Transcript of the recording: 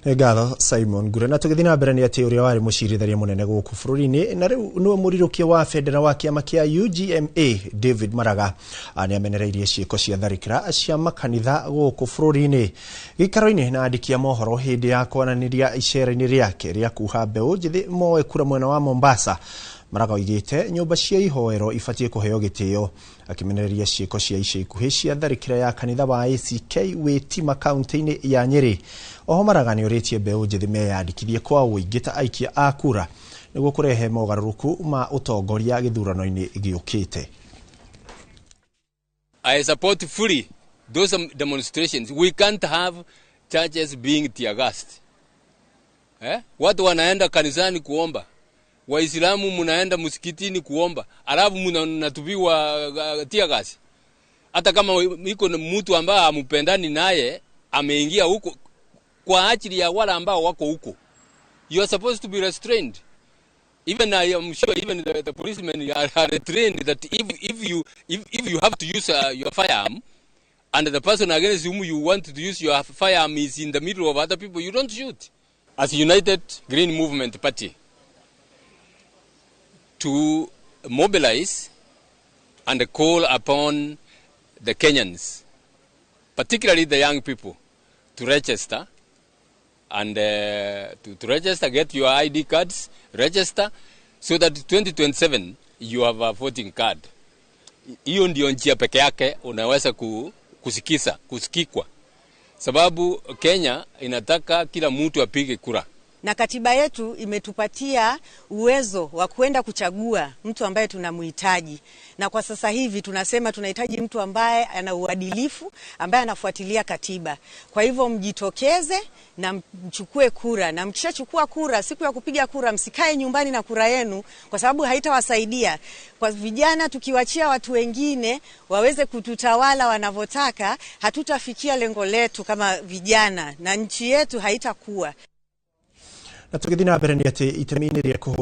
Nĩ ngatho, Simon Ngure. Na tũgĩthiĩ na mbere nĩ atĩ ũrĩa warĩ mũcirithania mũnene gũkũ bũrũri-inĩ na rĩu nĩwe mũrirũkia wa bendera wa kĩama kĩa UGMA, David Maraga, nĩ amenereirie ciĩko cia tharĩkĩra cia makanitha gũkũ bũrũri-inĩ. Gĩikaro-inĩ na andĩki a mohoro hĩndĩ ya kwananĩria icera-inĩ rĩake rĩa kuha mbeũ njĩthĩ moe kura mwena wa Mombasa, Maraga oigĩte nyũmba cia ihoero ibatiĩ kũheo gĩtĩo, akĩmenereria ciĩko cia ica ikuhĩ cia tharĩkĩra ya kanitha wa ACK Wĩtima kaunti-inĩ ya Nyĩrĩ. Oho Maraga nĩ orĩtie mbeũ njĩthĩ meyandĩkithie kwa ũingĩ ta aikia a kura nĩguo kũrehe mogarũrũku ma ũtongoria gĩthurano-inĩ gĩũkĩte. I support fully those demonstrations. We can't have churches being tear-gassed. Eh? Watu wanaenda kanisani kuomba. Waislamu mnaenda msikitini kuomba, alafu mnatupiwa tear gas. Hata kama iko mtu ambaye hamupendani naye ameingia huko kwa ajili ya wale ambao wako huko. You are supposed to be restrained. Even I am sure even the policemen are trained that if you have to use your firearm and the person against whom you want to use your firearm is in the middle of other people, you don't shoot. As United Green Movement Party, to mobilize and call upon the Kenyans, particularly the young people, to register and to register, get your ID cards, register, so that 2027 you have a voting card. Hiyo ndio njia peke yake unaweza kusikiza, kusikikwa, sababu Kenya inataka kila mtu apige kura. Na katiba yetu imetupatia uwezo wa kwenda kuchagua mtu ambaye tunamhitaji, na kwa sasa hivi tunasema tunahitaji mtu ambaye ana uadilifu, ambaye anafuatilia katiba. Kwa hivyo mjitokeze na mchukue kura, na mkishachukua kura, siku ya kupiga kura msikae nyumbani na kura yenu, kwa sababu haitawasaidia. Kwa vijana, tukiwachia watu wengine waweze kututawala wanavyotaka, hatutafikia lengo letu kama vijana na nchi yetu haitakuwa. Na tũgĩthiĩ na mbere nĩ atĩ itemi-inĩ rĩa kũhũra